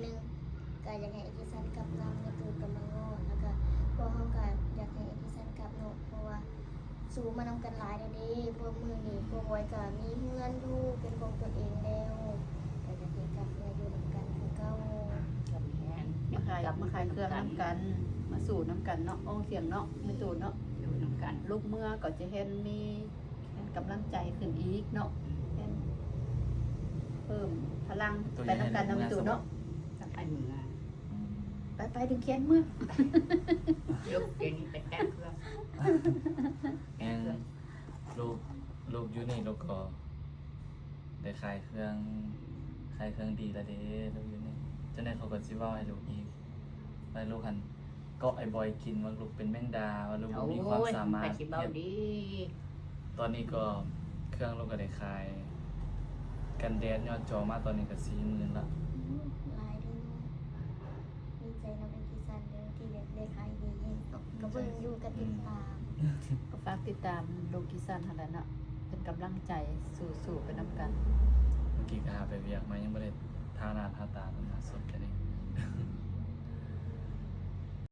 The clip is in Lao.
ໜຶ່ງ ກໍຢາກໃຫ້ເອກິຊັນກັບນຳ ແມ່ຕູ້ກໍມາເງາະ ແລ້ວກໍພວກເຮົາກໍຢາກໃຫ້ເອກິຊັນກັບເນາະ ເພາະວ່າສູ້ມານຳກັນຫຼາຍແລ້ວເດ້. ພວກມື້ນີ້ພວກບອຍກໍມີເຮືອນຢູ່ເປັນຂອງຕົວເອງແລ້ວ ກໍຢາກໃຫ້ກັບມາຢູ່ນຳກັນຄືເກົ່າ. ກັບແມ່ນ ມາຂາຍ ມາຂາຍເຄື່ອງນຳກັນ ມາສູ້ນຳກັນເນາະ ອ້ອງສຽງເນາະ ແມ່ຕູ້ເນາະ ຢູ່ນຳກັນ ລູກເມືອກໍຈະເຫັນມີ ເປັນກຳລັງໃຈຂຶ້ນອີກເນາະ ເປັນເພີ່ມພະລັງໄປນຳກັນເນາະແມ່ຕູ້ເນາະ. ໄປເມືອ ໄປ ໄປດຶງແຂນເມືອ ລູກເປັນໄປແຕະເຄື່ອງ ແມ່ນ ລູກ ລູກຢູ່ນີ້ລູກກໍໄດ້ຂາຍເຄື່ອງ ຂາຍເຄື່ອງດີແລ້ວເດ້ ລູກຢູ່ນີ້ ຈັ່ງໃດເຂົາກໍຊິເວົ້າໃຫ້ລູກອີກ ວ່າລູກຫັ້ນເກາະໄອ້ບອຍກິນ ວ່າລູກເປັນແມງດາ ວ່າລູກບໍ່ມີຄວາມສາມາດ ໂອ້ຍ ໃຜຊິເວົ້າດີ ເຮັດ ຕອນນີ້ກໍເຄື່ອງລູກກໍໄດ້ຂາຍ ກັນແດດຍອດຈໍມາຕອນນີ້ກໍສີ່ໝື່ນລະ. ຫຼາຍເດີ ດີໃຈນຳເອກິຊັນເດີ ທີ່ແບບໄດ້ຂາຍດີ ກໍເບິ່ງຢູ່ ກໍຕິດຕາມ ກໍຝາກຕິດຕາມລູກກິຊັນຫັ້ນແຫຼະເນາະ ເປັນກຳລັງໃຈ ສູ້ໆໄປນຳກັນ. ເມື່ອກີ້ກໍຫາໄປວຽກມາ ຍັງບໍ່ໄດ້ທາໜ້າທາຕາເພິ່ນ ໜ້າສົດແຄ່ນີ້.